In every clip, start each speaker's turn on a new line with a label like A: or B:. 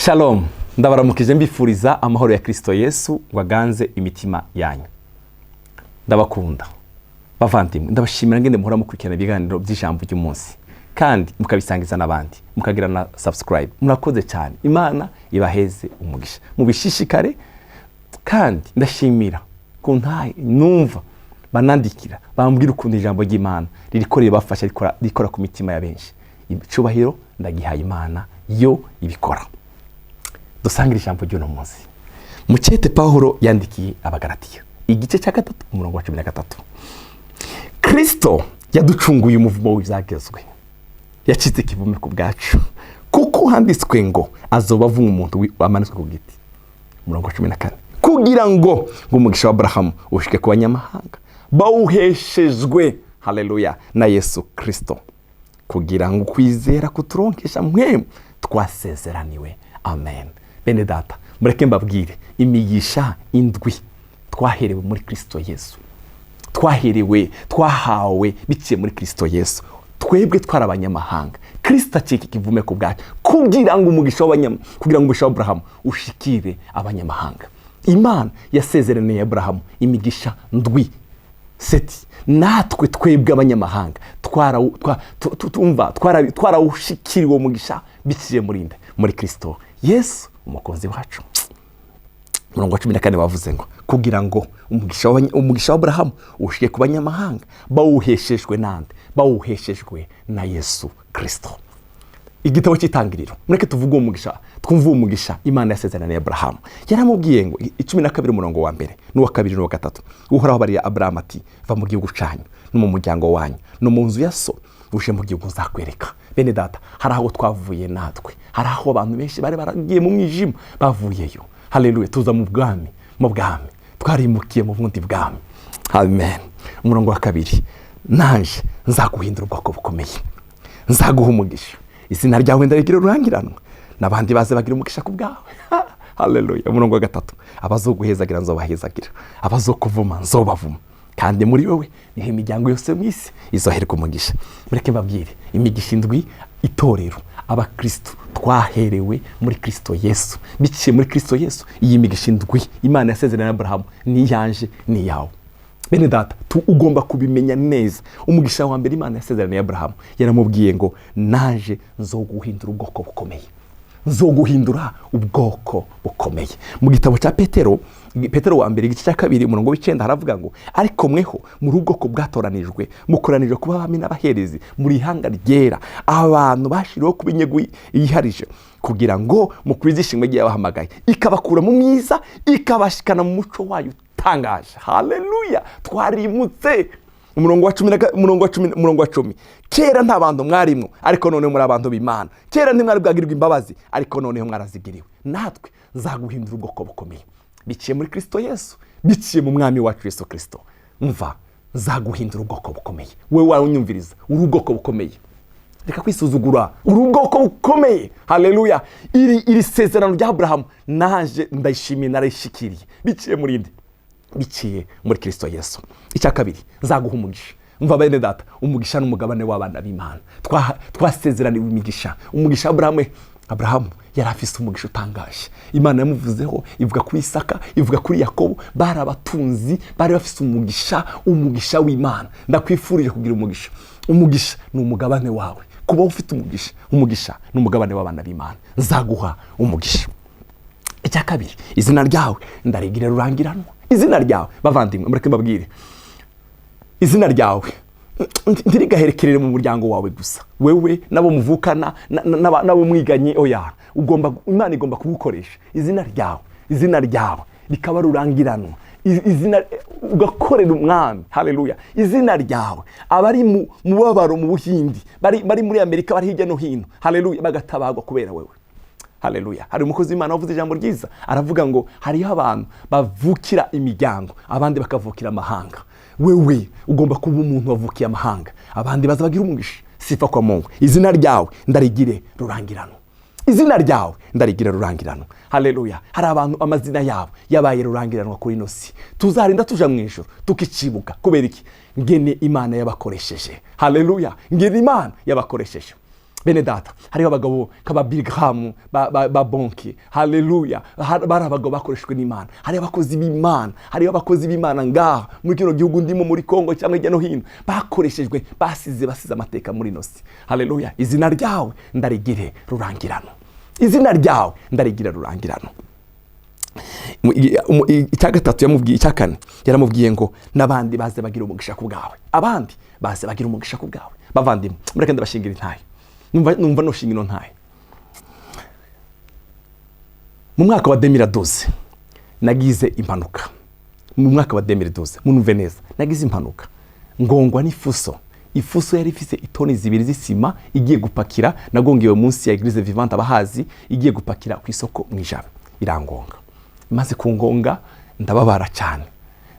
A: Shalom, ndabaramukije, mbifuriza amahoro ya Kirisito Yesu ngo aganze imitima yanyu. Ndabakunda bavandimwe, ndabashimira ngende muhora mukurikirana ibiganiro by'ijambo ry'umunsi kandi mukabisangiza n'abandi, mukagira na subscribe. Murakoze cyane, Imana ibaheze umugisha, mubishishikare. Kandi ndashimira ku ntahe numva banandikira, bambwira ukuntu ijambo ry'Imana ririko ribafasha, rikora ku mitima ya benshi. Icyubahiro ndagihaye Imana yo ibikora. Dusangire ijambo ry'uno munsi mu cyete Pawulo yandikiye Abagaratiya, igice cya 3, umurongo wa 13. Kirisito yaducunguye umuvumo w'ibyagezwe, yacitse ikivume ku bwacu, kuko handitswe ngo: "Azoba avuma umuntu wamanitswe ku giti." Umurongo wa 14: kugira ngo umugisha wa Aburahamu ushike ku banyamahanga bawuheshejwe, haleluya, na Yesu Kirisito, kugira ngo kwizera kuturonkesha mwemu twasezeraniwe. Amen. Bene data, mureke mbabwire imigisha indwi twaherewe muri Kirisito Yesu, twaherewe, twahawe biciye muri Kirisito Yesu. Twebwe twari abanyamahanga, Kirisito acika ikivume ku bwacu kugira ngo umugisha wa Aburahamu ushikire abanyamahanga. Imana yasezeraniye Aburahamu imigisha ndwi, sept. Natwe twebwe abanyamahanga tumva twarawushikiriwe uwo mugisha biciye muri nde? Muri Kirisito Yesu umukunzi wacu. Umurongo wa 14 wavuze ngo kugira ngo umugisha wa Aburahamu ushike ku banyamahanga bawuheshejwe nande? Bawuheshejwe na Yesu Kirisito. Igitabo cy'Itangiriro, mureke tuvuge uwo mugisha, twumve uwo mugisha Imana yasezeraniye Aburahamu. Yaramubwiye ngo, 12, umurongo wa mbere n'uwa kabiri n'uwa gatatu: Uhoraho abariye Aburahamu ati: "Va mu gihugu cyanyu no mu muryango wanyu no mu nzu ya so, uje mu gihugu nzakwereka." Bene data, hari aho twavuye natwe, hari aho abantu benshi bari baragiye mu mwijima bavuyeyo. Haleluya, tuza mu bwami, mu bwami twarimukiye, mu bundi bwami. Amen. Umurongo wa kabiri: "Naje nzaguhindura ubwoko bukomeye, nzaguha umugisha, izina ryawe ndarigira ururangiranwa, n'abandi baze bagira umugisha ku bwawe." Haleluya. Umurongo wa gatatu: "Abazoguhezagira nzobahezagira, abazokuvuma nzobavuma, kandi muri wowe niho imiryango yose mu isi izoherwa umugisha." Mureke mbabwire imigisha indwi itorero, abakristo twaherewe muri Kristo Yesu, biciye muri Kristo Yesu. Iyi migisha indwi Imana yasezeranye Aburahamu ni iyanje, ni iyawe. Bene data, ugomba kubimenya neza. Umugisha wa mbere Imana yasezeraniye Aburahamu, yaramubwiye ngo: "Naje nzoguhindura ubwoko bukomeye, nzoguhindura ubwoko bukomeye." Mu gitabo cya Petero, Petero wa mbere, igice cya 2, umurongo w'9, haravuga ngo: "Ariko mweho muri ubwoko bwatoranijwe, mukoranijwe kuba abami n'abaherezi, muri ihanga ryera, abantu bashyiriweho kuba inyungu yiharije, kugira ngo mukwize ishimwe ry'abahamagaye ikabakura mu mwiza ikabashikana mu muco wayo utangaje." Haleluya, twarimutse. Umurongo wa 10 umurongo wa 10, umurongo wa 10: "Kera nta bantu mwarimo, ariko noneho muri abantu b'Imana. Kera ntimwari bwagirirwa imbabazi, ariko noneho mwarazigiriwe." Natwe nzaguhindura ubwoko bukomeye biciye muri Kristo Yesu, biciye mu mwami wacu Yesu Kristo. Mva, nzaguhindura ubwoko bukomeye. Wowe wawunyumviriza, uri ubwoko bukomeye, reka kwisuzugura, uri ubwoko bukomeye. Haleluya. Iri sezerano rya Aburahamu naje ndayishimiye, narayishikiriye biciye muri nde? Biciye muri Kristo Yesu. Icya kabiri: "Nzaguha umugisha." Mva bene data, umugisha n'umugabane w'abana b'Imana. Twasezeraniwe imigisha. Umugisha Aburahamu, Aburahamu yari afise umugisha utangaje. Imana yamuvuzeho, ivuga kuri Isaka, ivuga kuri Yakobo, bari abatunzi, bari bafise umugisha, umugisha w'Imana. Ndakwifurije kugira umugisha. Umugisha ni umugabane wawe, kuba ufite umugisha. Umugisha ni umugabane w'abana b'Imana. Nzaguha umugisha. Icya kabiri: "Izina ryawe ndarigira rurangiranwa." Izina ryawe, bavandimwe, mureke mbabwire, izina ryawe ntirigaherekerere mu muryango wawe gusa, wewe n'abo muvukana, n'abo mwiganye. Oya, ugomba, Imana igomba kugukoresha izina ryawe, izina ryawe rikaba rurangiranwa, izina ugakorera umwami. Haleluya. Izina ryawe, abari mu mubabaro mu Buhindi, bari muri Amerika, bari hirya no hino, haleluya, bagatabagwa kubera wewe. Haleluya. Hari umukozi w'Imana wavuze ijambo ryiza, aravuga ngo hariho abantu bavukira imiryango, abandi bakavukira amahanga. Wewe ugomba kuba umuntu wavukiye amahanga, abandi baza bagira umugisha. Sifa kwa Mungu. Izina ryawe ndarigire rurangiranwa, izina ryawe ndarigira rurangiranwa. Haleluya. Hari abantu amazina yabo yabaye rurangiranwa kuri ino si, tuzarinda tuja mu ijoro tukicibuka. Kubera iki? Ngene Imana yabakoresheje. Haleluya, ngene Imana yabakoresheje. Bene data, Bene data, hariho abagabo nk'aba Billy Graham, ba Bonnke, haleluya, bari abagabo bakoreshejwe n'Imana. Hariho abakozi b'Imana, hariho abakozi b'Imana ngaha muri kino gihugu ndimo, muri Kongo cyangwa hirya no hino, bakoreshejwe, basize amateka muri ino si. Haleluya. Izina ryawe ndarigire rurangirano, izina ryawe ndarigira rurangirano. Icya gatatu yamubwiye, icya kane yaramubwiye ngo n'abandi baze bagira umugisha ku bwawe, abandi baze bagira umugisha ku bwawe. Bavandimwe, mureke ndabashingira intahe. Numva noshinga ino ntahe. Mu mwaka wa 2012 nagize impanuka. Mu mwaka wa 2012, munumve neza, nagize impanuka ngongwa n'ifuso. Ifuso yari ifise itoni 2 z'isima igiye gupakira. Nagongewe munsi ya Eglise Vivante, abahazi, igiye gupakira ku isoko mu Ijana, irangonga. Maze kungonga ndababara cyane,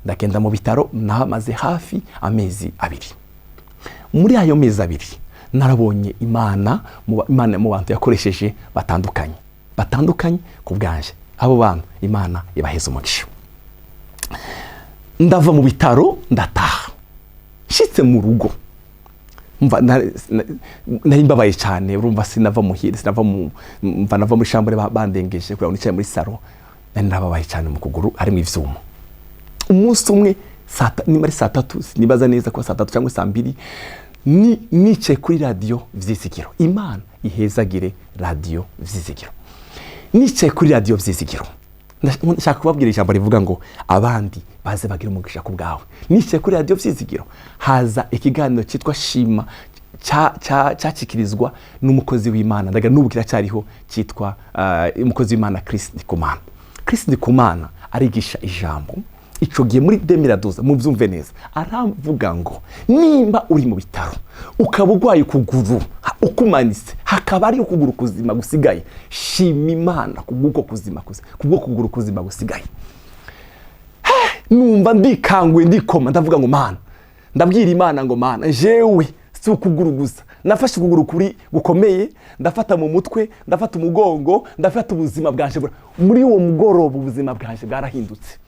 A: ndagenda mu bitaro, nahamaze hafi amezi 2. Muri ayo mezi 2 narabonye Imana Imana mu bantu yakoresheje batandukanye, batandukanye ku bwanje. Abo bantu Imana ibaheza umugisha. Ndava mu bitaro ndataha, nshitse mu rugo mva nari mbabaye cyane. Urumva sinava muhira, sinava mu mva nava muri chambre, bandengeje kugira ngo nicaye muri salon. Nari nababaye cyane mu kuguru harimo ivyuma. Umunsi umwe niba ari saa 3, sinibaza neza ko saa 3 cyangwa saa 2, ni nicaye kuri Radiyo Vyizigiro. Imana ihezagire Radiyo Vyizigiro. Nicaye kuri Radiyo Vyizigiro, nshaka kubabwira ijambo rivuga ngo abandi baze bagira umugisha ku bwawe. Nicaye kuri Radiyo Vyizigiro, haza ikiganiro cyitwa Shima, cyacikirizwa n'umukozi w'Imana, ndaga n'ubu kiracyariho, cyitwa umukozi w'Imana Chris Ndikumana. Chris Ndikumana arigisha ijambo ico gihe muri 2012, muvyumve neza, aravuga ngo nimba uri mu bitaro ukaba urwaye ukuguru ukumanitse, hakaba ari ukuguru kuzima gusigaye, shima Imana kubw'uko kuzima kubwo kuguru kuzima gusigaye. Numva ndikanguye, ndikoma, ndavuga ngo Mana, ndabwira Imana ngo Mana, jewe si ukuguru gusa, nafashe ukuguru kuri gukomeye, ndafata mu mutwe, ndafata umugongo, ndafata ubuzima bwanje. Muri uwo mugoroba ubuzima bwanje bwarahindutse.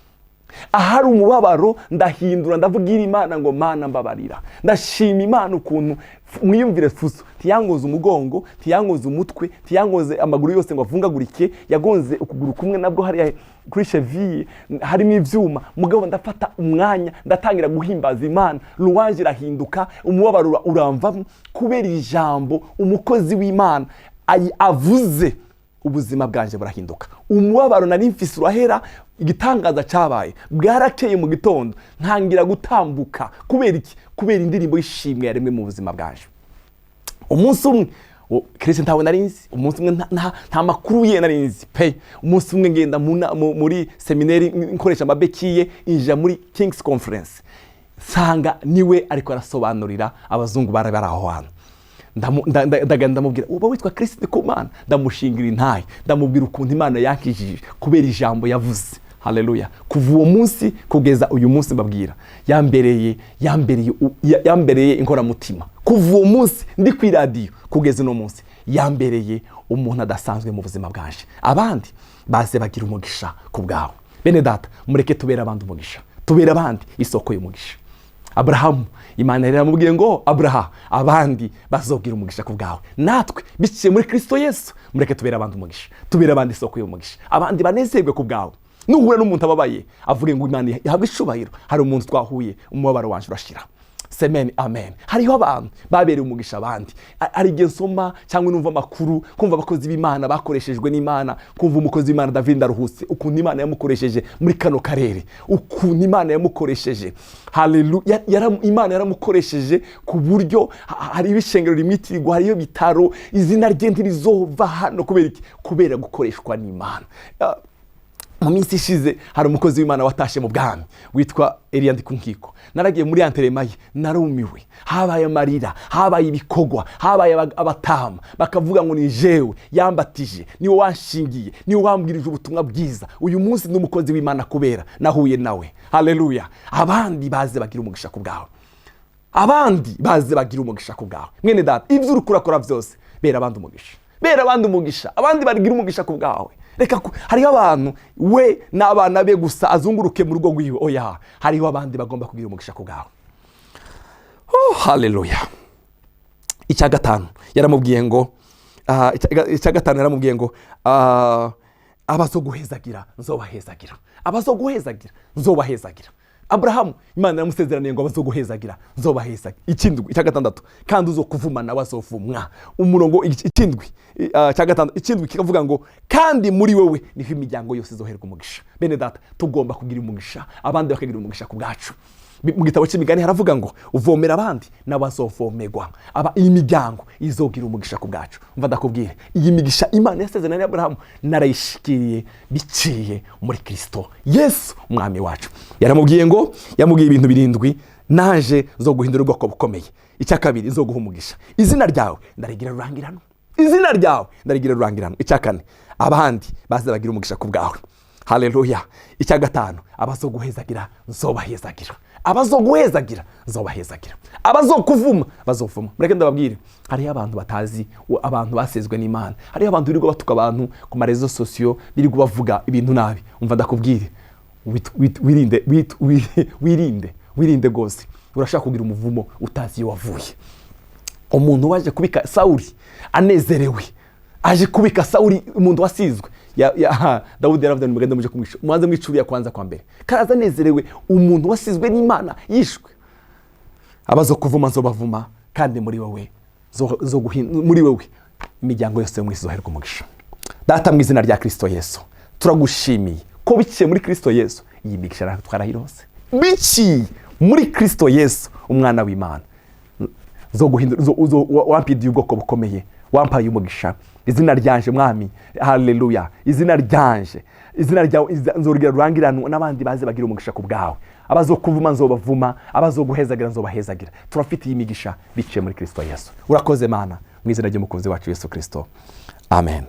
A: Ahari umubabaro ndahindura, ndavugira Imana ngo Mana mbabarira. Ndashima Imana ukuntu mwiyumvire, fuso ntiyangoze umugongo, ntiyangoze umutwe, ntiyangoze amaguru yose ngo avungagurike, yagonze ukuguru kumwe, nabwo hariya kuri cheville harimo ivyuma. Mugabo ndafata umwanya ndatangira guhimbaza Imana, louange irahinduka, umubabaro uramvamo kubera ijambo umukozi w'Imana avuze. Ubuzima bwanje burahinduka, umubabaro nari mfise urahera. Igitangaza cyabaye, bwarakeye mu gitondo ntangira gutambuka. Kubera iki? Kubera indirimbo y'ishimwe yaremwe mu buzima bwanje. Umunsi umwe Chris ntawe nari nzi, umunsi umwe nta makuru ye nari nzi pe. Umunsi umwe ngenda muri seminari nkoresha amabéquilles, injira muri King's Conference, nsanga niwe ariko arasobanurira abazungu bari bari aho hantu. Ndagenda ndamubwira uba witwa Chris Ndikumana, ndamushingira intahe, ndamubwira ukuntu Imana yakijije kubera ijambo yavuze. Haleluya. Kuva uwo munsi kugeza uyu munsi, mbabwira, yambereye inkoramutima. Kuva uwo munsi ndi ku iradiyo kugeza uno munsi, yambereye umuntu adasanzwe mu buzima bwanje. Abandi baze bagira umugisha ku bwawe. Bene data, mureke tubere abandi umugisha, tubere abandi isoko y'umugisha. Aburahamu, Imana yari yaramubwiye ngo Aburaha, abandi bazogira umugisha ku bwawe. Natwe biciye muri Kristo Yesu, mureke tubere abandi umugisha, tubere abandi isoko y'umugisha, abandi banezerwe ku bwawe. Nuhura n'umuntu ababaye, avuge ngo Imana ihabwe icubahiro, hari umuntu twahuye umubabaro wanje urashira. Semeni amen. Hariho abantu babereye umugisha abandi. Hari igihe nsoma cyangwa numva amakuru, kumva abakozi b'Imana bakoreshejwe n'Imana, kumva umukozi w'Imana David Ndaruhutse, ukuntu Imana yamukoresheje muri kano karere, ukuntu Imana yamukoresheje. Haleluya. Imana yaramukoresheje ku buryo hari ibishengero rimwitirirwa, hariyo bitaro, izina rye ntirizova hano. Kubera iki? Kubera gukoreshwa n'Imana. Mu minsi ishize hari umukozi w'Imana watashe mu bwami witwa Eliya Ndikunkiko. Naragiye muri enterrement ye, narumiwe. Habaye amarira, habaye ibikorwa, habaye abatama bakavuga ngo ni jewe yambatije, niwe wanshingiye, niwe wambwirije ubutumwa bwiza, uyu munsi ni umukozi w'Imana kubera nahuye nawe. Haleluya. Abandi baze bagira umugisha ku bwawe, abandi baze bagira umugisha ku bwawe. Mwene data, ibyo uri kurakora byose, bera abandi umugisha, bera abandi umugisha, abandi bagira umugisha ku bwawe. Reka hariho abantu we n'abana be gusa azunguruke mu rugo rwiwe. Oya, hariho abandi bagomba kugira umugisha ku bwawe. Oh, haleluya. Icya gatanu yaramubwiye ngo icya gatanu yaramubwiye ngo abazoguhezagira nzobahezagira, abazoguhezagira nzobahezagira. Aburahamu, Imana yaramusezeraniye ngo abazoguhezagira nzobahezagira. Ikindwi, icya gatandatu, kandi uzokuvuma nawe azovumwa. Umurongo ikindwi, icya gatandatu, ikindwi kikavuga ngo kandi muri wewe niho imiryango yose izoherwa umugisha. Bene data, tugomba kugira umugisha, abandi bakagira umugisha ku bwacu. Mu gitabo cy'Imigani haravuga ngo uvomera abandi n'abazovomerwa. Aba iyi miryango izogira umugisha ku bwacu. Umva ndakubwire, iyi migisha Imana yasezeraniye Aburahamu narayishikiriye biciye muri Kristo Yesu umwami wacu. Yaramubwiye ngo, yamubwiye ibintu birindwi: naje zo guhindura ubwoko bukomeye. Icya kabiri, zo guha umugisha, izina ryawe ndarigira rurangirano, izina ryawe ndarigira rurangirano. Icya kane, abandi baze bagira umugisha ku bwawe. Haleluya. Icya gatanu, abazoguhezagira nzobahezagira, abazoguhezagira nzobahezagira, abazokuvuma bazovuma. Mureke ndababwire, hariho abantu batazi abantu basezwe n'Imana, hariho abantu birirwa batuka abantu ku ma réseaux sociaux, birirwa bavuga ibintu nabi. Umva ndakubwire, wirinde, wirinde, wirinde rwose. Urashaka kugira umuvumo utazi iyo wavuye. Umuntu waje kubika Sawuli anezerewe, aje kubika Sawuli, umuntu wasizwe Dawudi yaravuze ngo mugende muje kumwica, mubanze mwice uriya kwanza kwa mbere. Karaza anezerewe, umuntu wasizwe n'Imana yishwe. Abazo kuvuma nzobavuma, kandi muri wowe muri wowe imiryango yose yo mu isi izoherwa umugisha. Data, mu izina rya Kristo Yesu, turagushimiye ko biciye muri Kristo Yesu iyi migisha twarayirose. Biciye muri Kristo Yesu umwana w'Imana, zo guhindura wampidiye ubwoko bukomeye, wampaye umugisha. Izina ryanje, mwami, haleluya, izina ryanje, izina ryawe nzorugira rurangiranwa, n'abandi baze bagira umugisha ku bwawe. Abazokuvuma nzobavuma, abazoguhezagira nzobahezagira. Turafite iyi migisha biciye muri Kristo Yesu. Urakoze Mana, mu izina ry'umukunzi wacu Yesu Kristo, amen.